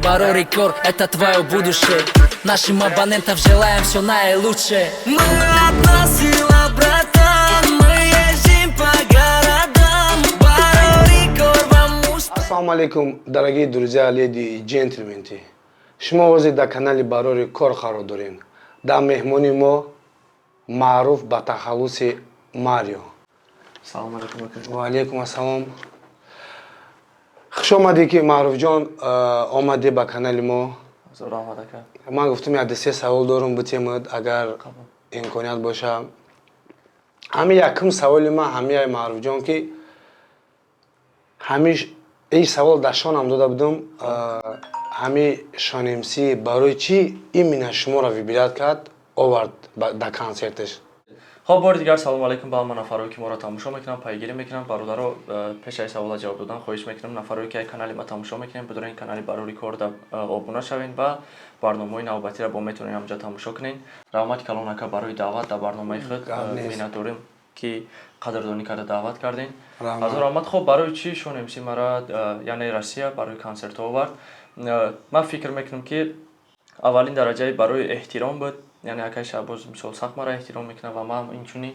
Барори кор — это твое будущее. Нашим абонентам желаем все наилучшее. Мы одна сила, братан. Мы ездим по городам. Барори кор вам успех. Ассалому алейкум, дорогие друзья, леди и джентльмены. Шумо ҳозир дар канали Барори кор қарор дорем. Дар меҳмони мо маъруф ба тахаллуси Марио. Салом алейкум, ака. Ва алейкум ассалом. Хуш омадӣ ки, Маъруфҷон, омадӣ ба канали мо. Зур омад, ака. Ман гуфтам, як се савол дорум бутемад, агар имконият боша. Ҳами якум саволи ман ҳамияй, Маъруфҷон, ки ҳамиш ин савол дар шонам дода будум. Ҳами Шон МС барои чӣ именно шуморо выбирать кард, овард дар консерташ? Хоб, бори дигар салом алейкум ба ҳама нафарое, ки моро тамошо мекунанд, пайгирӣ мекунанд. Бародаро, пешаи савола ҷавоб додан хоҳиш мекунам, нафарое, ки ай канали ма тамошо мекунем, бидорен канали Барори кор да обуна шавед ва барномаҳои навбатиро бо метавонед ҳамҷа тамошо кунед. Раҳмати калон, ака, барои даъват дар барномаи худ. Гап нест. Миннатдорем, ки қадрдонӣ карда даъват кардем. Раҳмат. Ҳазор раҳмат. Хоб, барои чӣ Шон МС мара, яъне Россия, барои консертҳо овард? Ман фикр мекунам, ки аввалин дараҷаи барои эҳтиром буд, яъне акаи Шаҳбоз мисол сахт мара эҳтиром мекунад ва ман инчунин.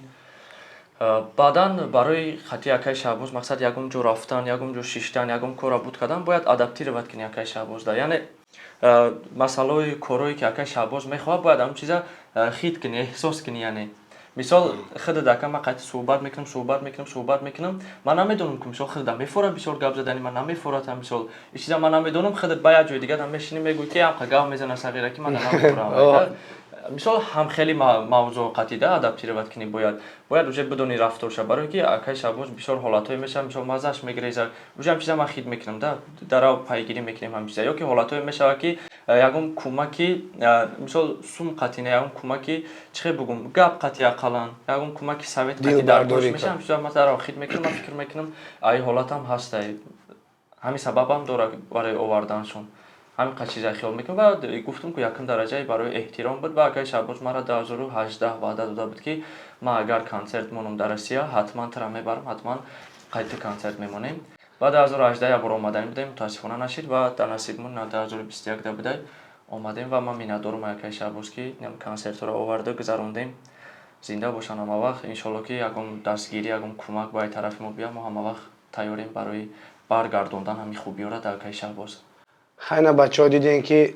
Баъдан барои хати акаи Шаҳбоз, мақсад, ягон ҷо рафтан, ягон ҷо шиштан, ягон корро буд кардан, бояд адаптировать кунӣ акаи Шаҳбозда, яъне масъалаҳои корҳое, ки акаи Шаҳбоз мехоҳад, бояд ҳамон чиза хит кунӣ, эҳсос кунӣ. Яъне мисол, худат, ака, ман қайти суҳбат мекунам, суҳбат мекунам, суҳбат мекунам, ман намедонам, ки мисол худам мефорад бисёр гап задани ман, намефорадам. Мисол, ин чиза ман намедонам. Худат ба як ҷои дигар мешинӣ, мегӯӣ, ки ҳамқа гап мезана сағира, ки ман намефорам. Мисол, ҳам хеле мавзӯъ қатида адаптировать кунӣ бояд уже бидони рафторша, барое ки акаи Шаҳбоз бисёр ҳолатҳое мешавад, мисол, маззаш мегирезад, уже ҳам чиза ман хит мекунам да, дарав пайгирӣ мекунем ҳам чиза. Ё ки ҳолатҳое мешавад, ки ягон кӯмаки, мисол, сум қатӣ не, ягон кӯмаки, чӣ хел бугум, гап қатӣ, ақаллан ягон кӯмаки, совет қатӣ даркор мешавад, ҳам чиза ман дарав хит мекунам. Ман фикр мекунам, ай ҳолатам ҳастай, ҳамин сабабам дорад барои оварданшон. Ҳамин қад чиза хиёл мекунам ва гуфтам, ку якум дараҷаи барои эҳтиром буд. Ва акаи Шаҳбоз мара 2018 ваъда дода буд, ки ман агар консерт монам дар Россия, ҳатман тура мебарам, ҳатман қайти консерт мемонем. Ва 2018 як бор омаданӣ будем, мутаассифона нашид ва дар насибмон 2021 да будай, омадем. Ва ман миннатдорум акаи Шаҳбоз, ки консертҳоро оварда гузарондем. Зинда бошанд ҳама вақт. Иншолло, ки ягон дастгирӣ, ягон кӯмак ба тарафи мо биёяд, мо ҳама вақт тайёрем барои баргардондан ҳамин хубиёра дар акаи Шаҳбоз. Хайна, бачаҳо, дидем, ки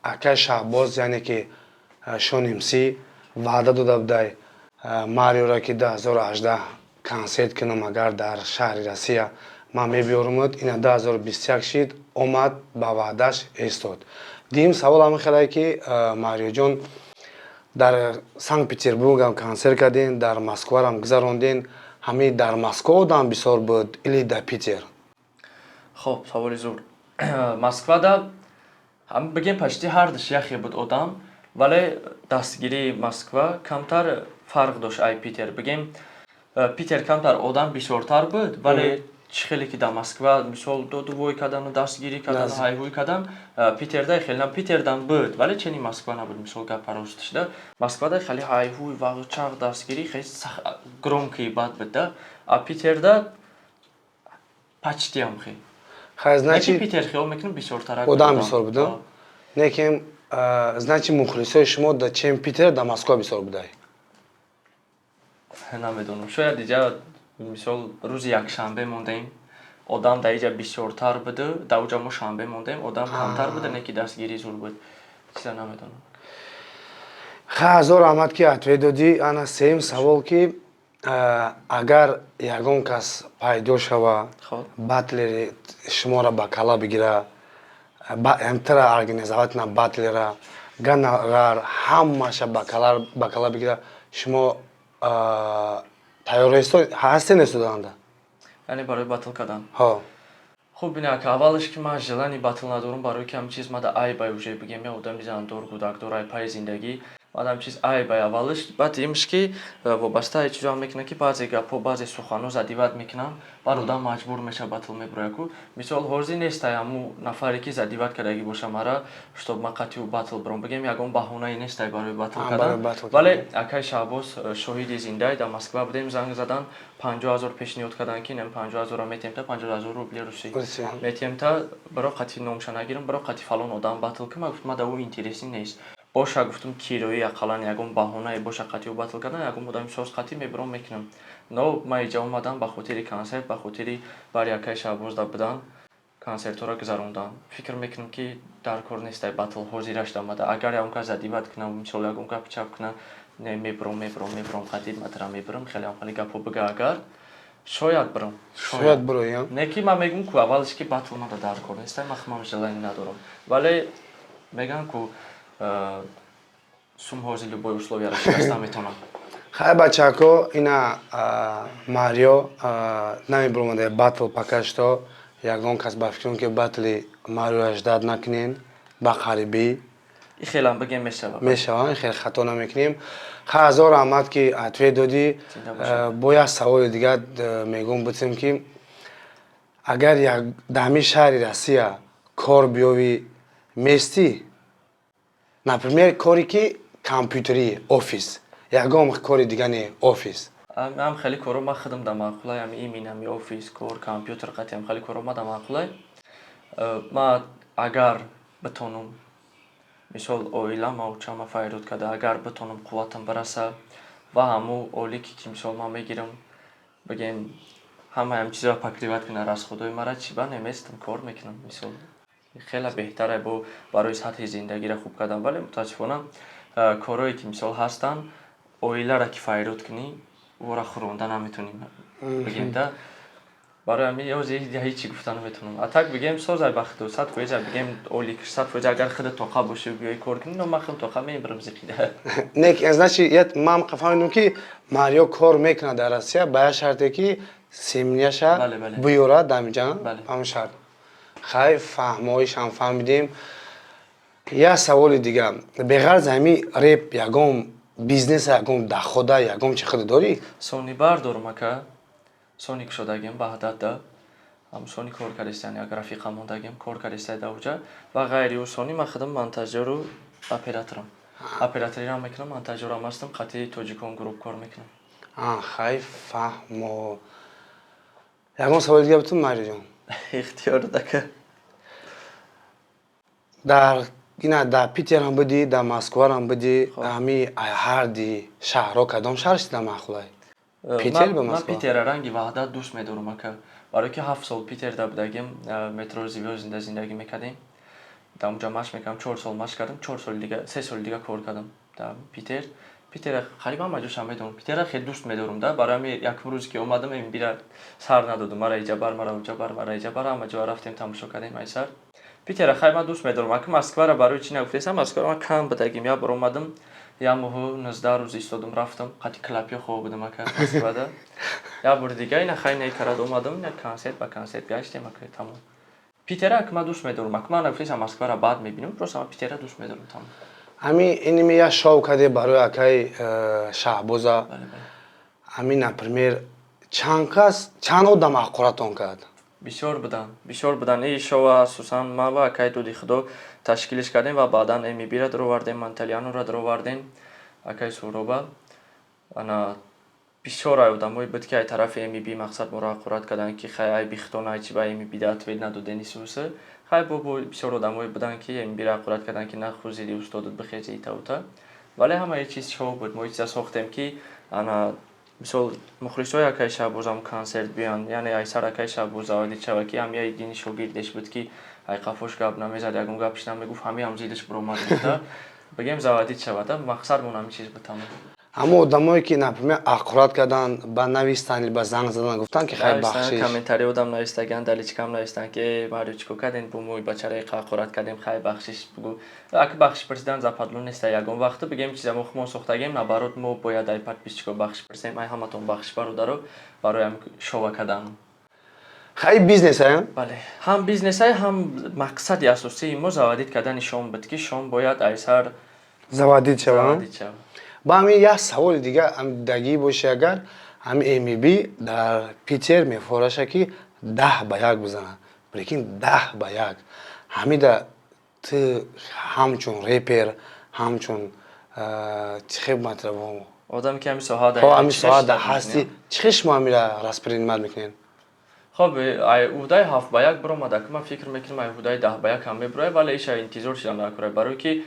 акаи Шаҳбоз, яъне ки Шон МС, ваъда дода будай Мариора, ки 2018 консерт кунам агар дар шаҳри Россия, ман мебиёрумуд. Ина 2021 шид, омад, ба ваъдаш истод. Дуюм савол ҳамин хелае, ки, Мариоҷон, дар Санкт Петербургам консерт кардем, дар Москварам гузарондем. Ҳамин дар Москва одам бисёр буд или дар Питер? Хоб, саволи зур. Москвада, бигем, почти ҳардуш яхе буд одам, вале дастгирии Москва камтар фарқ дошт ай Питер. Бигем, Питер камтар одам бисёртар буд, вале чӣ хеле ки дар Москва, мисол, додувой кардану дастгирӣ кардану ҳайҳӯй кардан, Питерда хеле на, Питердам буд, вале чени Москва набуд. Мисол, гапа ростшда, Москвада хеле ҳайҳӯй, вағчақ, дастгирӣ хеле громкий бад буд да, а Питерда почти ам хел. Хай, значит, Питер хиёл мекунам, бисёртарак. Одам бисёр буд. Некем, значит, мухлисои шумо да чем Питер, да Москва бисёр будай? Намедонам, шояд иҷа, мисол, рӯзи якшанбе мондаем, одам дар иҷа бисёртар буду, дар уҷа мо шанбе мондаем, одам камтар буда, не ки дастгирӣ зур буд, чиза намедонам. Ха, ҳазор раҳмат, ки ответ додӣ. Ана сеюм савол, ки агар ягон кас пайдо шава, батлери шуморо ба кала бигира, тра организовать на батлера, гонорар, ҳамаша ба кала бигира, шумо тайёр ҳастед нестоданда? Яъне барои батл кардан? Ҳо. Хуб, бина, ка, аввалаш, ки ман желание батл надорам, барои ки ҳамин чиз мада айбай уже, бигем, я одами зандор, кӯдакдор, ай пайи зиндагӣ. Баъдам чиз айбай аввалиш, баъд имш, ки вобаста чизоам мекунад, ки баъзе гапҳо, баъзе суханҳо задевать мекунанд, баъд одам маҷбур мешавад, батл мебурояд ку. Мисол, ҳозир нестай ҳамун нафаре, ки задевать кардагӣ боша мара, чтоб ман қатъи ӯ батл биром. Бигем, ягон баҳонае нестай барои батл кардан. Вале акаи Шаҳбоз шоҳиди зиндай, дар Москва будем, занг задан, 50 000 пешниҳод карданд, ки нем 50 000-ро метиҳем та, 50 000 рубли русӣ метиҳем та, биро қатъи, номша нагирам, биро қатъи фалон одам батл кун. Ман гуфтам, ман дар ӯ интересӣ нест. Боша, гуфтум, кироӣ, ақаллан ягон баҳонае боша қатъи ӯ батл кардан, ягон одами соз қатъӣ мебиром, мекунам. Но ман иҷа омадам ба хотири консерт, ба хотири бари акаи Шаҳбозда будан, консертҳоро гузарондан. Фикр мекунам, ки дар кор нестай батл ҳозираш омада. Агар ягон кас задевать кунам, мисол, ягон гап чап кунам, не, мебиром, мебиром, мебиром, қатъи матра мебирам, хеле хеле гапҳо бига, агар шояд биром. Шояд бироям. Не, ки ман мегӯм ку, аввалш ки батл мада дар кор нестай, ман худам желание надорам. Вале мегӯям ку, сум ҳозир любой условияро шикаста метавонам. Хай, бачако, ина Марио намебиромада батл пока что. Ягон кас ба фикрам, ки батли Мариоя ждать накунен ба қарибӣ. Хелам бигем, мешава. Мешава, хеле хато намекунем. Хай, ҳазор раҳмат, ки ответ додӣ. Бо як саволи дигар мегӯм бутем, ки агар як дар ҳамин шаҳри Россия кор биёвӣ, местӣ? Например, коре ки компютерӣ, офис, ягон кори дига не, офис. Ам хеле коро ман худам да маъқулай, ами имин ами офис кор, компютер қатъи, ам хеле коро ма да маъқулай. Ма агар битонам, мисол, оилама, очама файрод карда, агар битонам, қувватам бираса ва ҳамун олике, ки мисол ман мегирам, бигем, ҳамаи ҳам чизро покрывать кунад, расходҳои мара, чӣ ба неместам, кор мекунам. Мисол, хеле беҳтаре бо барои сатҳи зиндагиро хуб кардан. Вале мутаассифона, корҳое ки мисол ҳастанд, оиларо ки файрод кунӣ, ӯро хӯронда наметонӣ, бигем да. Барои ҳамин ёзи ҳечи гуфта наметавонам. А так, бигем, созай ба худу 100%, бигем, олик 100%, агар худат тоқа бошӣ, биёӣ кор кунӣ, но ман худам тоқа мебарам зиқида. Не, значит, ман фаҳмидам, ки Марио кор мекунад дар Россия ба як шарте, ки семьяша биёрад дамиҷа, ҳамн шарт. Хай, фаҳмоишам фаҳмидем. Як саволи дига: беғарз ҳами реп, ягон бизнеса, ягон дохода, ягон чи худ дорӣ? Сони бар дорум, ака, сони кушодагим Ваҳдатда, ҳам сони кор кардистан, як рафиқа мондагим, кор кардистай дар уҷа. Ва ғайри ӯ сони ман худам монтажёру операторам, операторирам мекунам, монтажёрам ҳастам, қатъи Тоҷикон групп кор мекунам. Хай, фаҳмо. Ягон саволи дига бутун, Мариҷон? Ихтиёр, ака. Дар ина дар Питерам будӣ, дар Москварам будӣ, ҳами ҳарди шаҳрҳо кадом шаҳр шида маъқулай? Питер ба Ман Москва? Питера ранги Ваҳдат дӯст медорам, ака, барое ки 7 сол Питерда будагим, метро Звёздныйда зиндагӣ мекардем, дар онҷа машқ мекардам, 4 сол машқ кардам, 4 соли дига, 3 соли дига кор кардам дар Питер. Питера қариб ҳама ҷошам медонам, Питера хеле дӯст медорам да. Барои ҳамин якум рӯзе ки омадам, ин бира сар надодум, мара иҷа бар, мара уҷа бар, мара иҷа бар, ҳама ҷо рафтем, тамошо кардем айсар. Питера хай ман дӯст медорам, ака. Москвара барои чӣ нагуфтесам? Москвара ман кам будагим, як бор омадам, як моҳу 19 рӯз истодум, рафтам, қати клопиё хоб будам, ака, Москвада. Як бори дига ина хай некарад омадам, ина консерт ба консерт гаштем, ака, тамом. Питера, ака, ман дӯст медорам, ака. Ман нагуфтесам, Москвара бад мебинам, просто ман Питера дӯст медорам, тамом. Ҳами иними як шоу кардем барои акаи Шаҳбоза. Бале, бале. Ҳамин, например, чанд кас, чанд одам ҳақоратон кард? Бисёр буданд, бисёр буданд. Ин шоу асосан ман ва акаи Дуди Худо ташкилиш кардем ва баъдан Эмибира даровардем, Манталианура даровардем, акаи Суҳроба. Ана бисёр ай одамое буд, ки ай тарафи Эмиби мақсад моро ҳақорат карданд, ки хай, ай бихтон, ай чи ба Эмибида ответ надодени суса. Хай, бобо, бисёр одамое буданд, ки Эмибира ҳақорат карданд, ки нахӯзиди устодат бихези, итаута. Вале ҳамаи чиз шоу буд. Мо чиза сохтем, ки ана мисол мухлисои акаи Шаҳбозам консерт биёянд, яъне айсар акаи Шаҳбоз заводить шава, ки ҳам яй дини шогирдеш буд, ки ай қафош гап намезад, ягон гапш намегуфт, ҳамиам зидаш биромад, гуфта, бигем, заводить шавада. Мақсадмон ҳамин чиз буд, тамом. Ҳамон одамое ки, например, ҳақорат карданд, ба навистанд, ба занг задан, гуфтанд, ки хай, бахшиш? Комментарий одам навистаган, дар личкам навистанд, ки «Э, Марио, чӣ кор кардем, бо мои бачараи ҳақорат кардем, хай, бахшиш бугӯ». Ака, бахшиш пурсидан западло неста ягон вақту. Бигем, чиза мо худмон сохтагем, наоборот, мо бояд ай подписчико бахшиш пурсем, ай ҳаматон бахшиш, бародаро, барои ҳамин шова кардан. Хай, бизнес ая? Бале, ҳам бизнесай, ҳам мақсади асосии мо заводить кардани шом буд, ки шом бояд айсар Заводить шавам. Заводить шава. Ба ҳамин як саволи дига дагӣ боше. Агар ҳамин МБ дар Питер мефораша, ки 10-1 бизанад, прикинь, 10-1, ҳамида ту ҳамчун репер, ҳамчун чӣ хел матраво? Одаме ки ҳамин соҳа ҳамин соҳа да ҳасти, чӣ хел шумо ҳамира воспринимать мекунед? Хоб, ай уҳдаи 7-1 биромада, ки ман фикр мекунам, ай уҳдаи 10-1 ҳам мебурояд, вале иша интизор шидам накунад, барое ки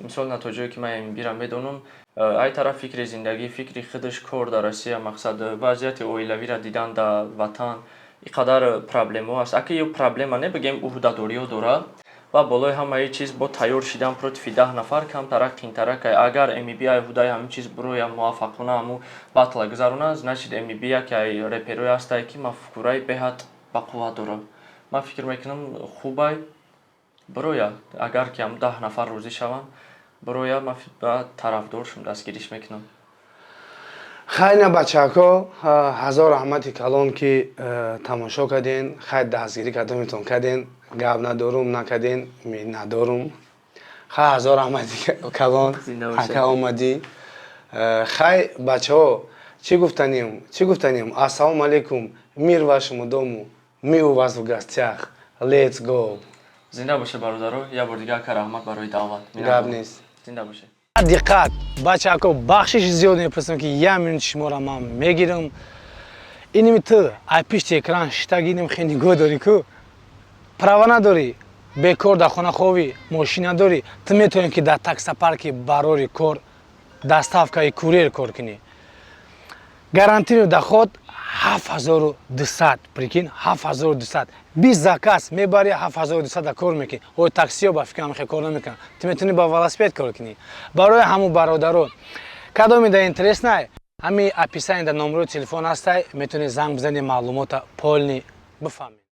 мисол, на то ҷое ки ман МБра медонам, ай тараф фикри зиндагӣ, фикри худаш, кор дар Россия, мақсад, вазъияти оилавиро дидан дар ватан, ин қадар проблемаҳо аст. Аки ё проблема не, бигем, уҳдадориҳо дорад ва болои ҳамаи чиз бо тайёр шидан против 10 нафар камтарак қинтарак. Агар МБ ай ҳудаи ҳамин чиз бироя, муваффақона ҳаму батла гузаронад, значит, МБ яке ай реперое ҳастае, ки мафкураи беҳад бақувват дорад. Ман фикр мекунам, хубай бироя. Агар ки ҳам 10 нафар розӣ шаванд, бироя, ман тарафдор шум, дастгириш мекунам. Хай, на, бачаҳако, ҳазор раҳмати калон, ки тамошо карден. Хай, дастгирӣ кардометон, карден, гап надорум, накарден, надорум. Хай, ҳазор раҳмати калон, ака, омадӣ. Хай, бачаҳо, чӣ гуфтанем, чӣ гуфтанем? Ассалому алайкум, мир вашему дому, мы у вас в гостях, let's go. Зинда боше, бародаро. Як бор дигар, ака, раҳмат барои даъват. Гап нест. Зинда боше. Диққат, бачаҳако, бахшиши зиёд мепурсам, ки як минут шуморо ман мегирам. Иними ту ай пишти экран шитагиним, хе нигоҳ дорӣ ку, права надорӣ, бекор дар хона ховӣ, мошин надорӣ, ту метавонӣ, ки дар таксопарки Барори кор, доставкаи курьер кор кунӣ. Гарантийный доход 7200, прикинь, 7200. 20 заказ мебари, 7200 да кор мекунӣ. Ой, таксиё, ба фикрам, хе кор намекунанд. Ту метавонӣ ба велосипед кор кунӣ. Барои ҳамун бародаро, кадоме да интересный, ҳами описание да номерои телефон ҳастай, метавонӣ занг бизани, маълумота полный бифаҳмӣ.